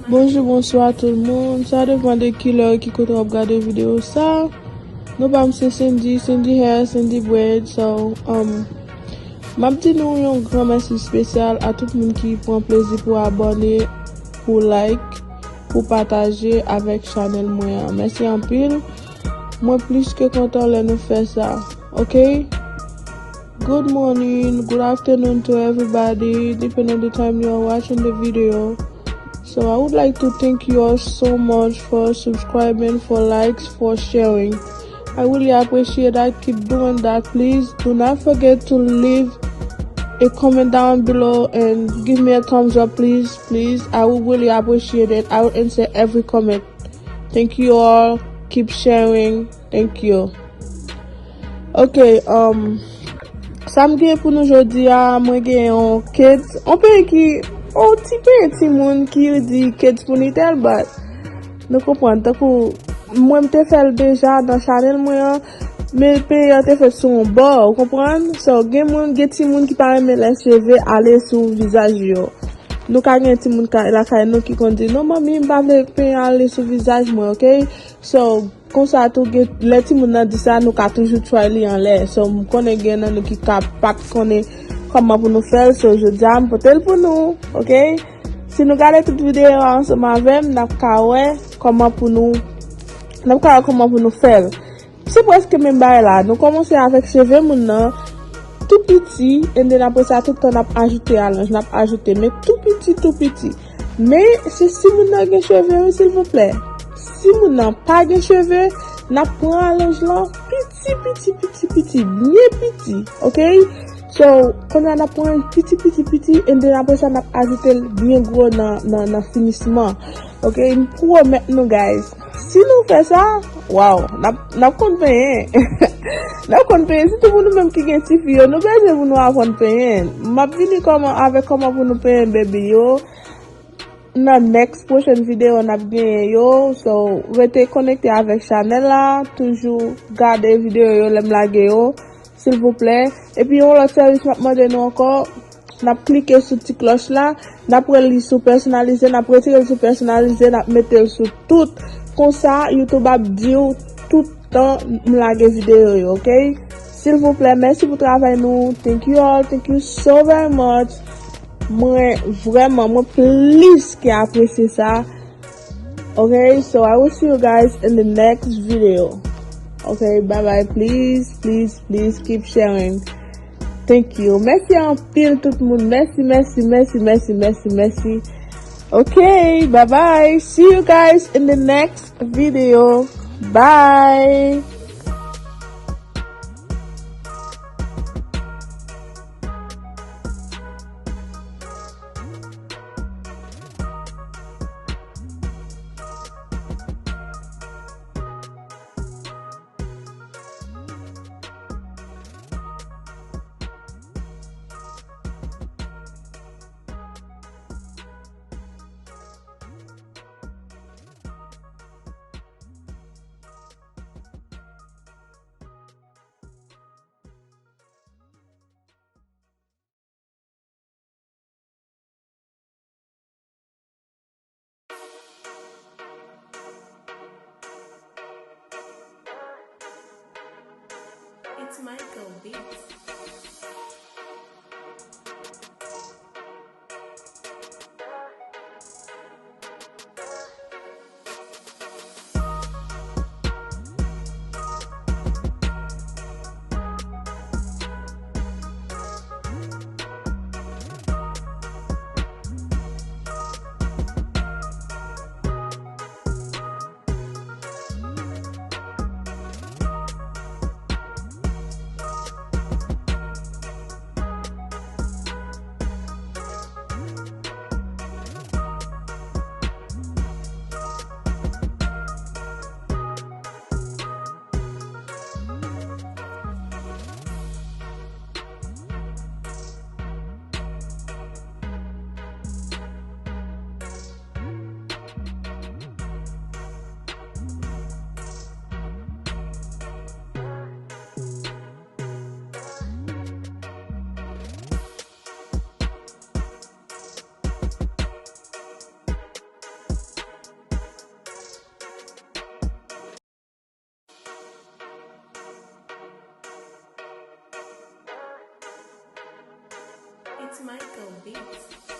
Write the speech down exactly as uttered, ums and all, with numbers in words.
Bonjou, bonswa tout moun. Sa depann de ki lè, ki kote w ap gade videyo sa. Non pa m se Cindy, Cindy Hair, Cindy Braid. So, um, m ap di nou yon gran mèsi espesyal a tout moun ki pran plezi pou abòne, pou like, pou pataje avèk chanèl mwen an. Mèsi anpil. Mwen plis ke kontan lè nou fè sa. Ok? Good morning, good afternoon to everybody, depending on the time you are watching the video. So I would like to thank you all so much for subscribing, for likes, for sharing. I really appreciate that. Keep doing that, please. Do not forget to leave a comment down below and give me a thumbs up, please, please. I would really appreciate it. I will answer every comment. Thank you all. Keep sharing. Thank you. Ok, um, sa m gen pou nou jodi a, mwen gen yon kids, yon peyi ki, yon ti peyi timoun ki di kids ponytail, but nou konprann, tankou mwen m te fè l deja nan chanèl mwen an, men peyi an te fèt sou yon bò, ou konprann? So, gen moun, gen timoun ki pa renmen lè cheve ale sou vizaj yo. Nou ka gen timoun ka, lakay nou ki konn di, "Non, manmi, m pa vle penyen ale sou vizaj mwen, ok?" So, konsa tou, gen, lè timoun nan di sa, nou ka toujou try li anlè. So, m konnen gen nan nou ki ka pa t konnen kòman pou nou fè l. So, jodi a, m pote l pou nou, ok? Si nou gade tout videyo a ansanm avè m, n ap ka wè kòman pou nou, n ap ka wè kòman pou nou fè l. Se prèske menm bagay la. Nou kòmanse avèk cheve moun nan tou piti, and then apre sa, tout tan n ap ajoute alonj, n ap ajoute, men tou piti, tou piti. Men, se si moun nan gen cheve, wi, silvouplè. Si moun nan pa gen cheve, n ap pran alonj lan piti, piti, piti, piti, byen piti, ok? So, kounye a n ap pran l piti, piti, piti, and then apre sa, n ap ajoute l byen gwo nan, nan, nan finisman. Ok, m pwomèt nou, guys. Si nou fè sa, waw, n ap, n ap konn penyen. N ap konn penyen, sitou pou nou menm ki gen tifi yo, nou bezwen pou nou aprann penyen. M ap vini kòman, avèk kòman pou nou penyen baby yo. Nan next pwochèn videyo n ap genyen yo. So, rete konekte avèk chanèl la, toujou gade videyo yo lè m lage yo, silvouplè. Epi yon lòt sèvis m ap mande nou ankò, n ap klike sou ti klòch la, n ap pran li sou pèsonalize, n ap retire l sou pèsonalize, n ap mete l sou tout. Konsa, YouTube ap di w tout tan m lage videyo yo, ok? Silvouplè, mèsi pou travay nou. Thank you all, thank you so very much. Mwen vrèman, mwen plis ke apresye sa. Ok, so I will see you guys in the next video. Ok, bye bye. Please, please, please keep sharing. Thank you. Mèsi anpil tout moun. Mèsi, mèsi, mèsi, mèsi, mèsi, mèsi. Ok, bye bye. See you guys in the next video. Bye. It's Michael Beats. Michael Beats.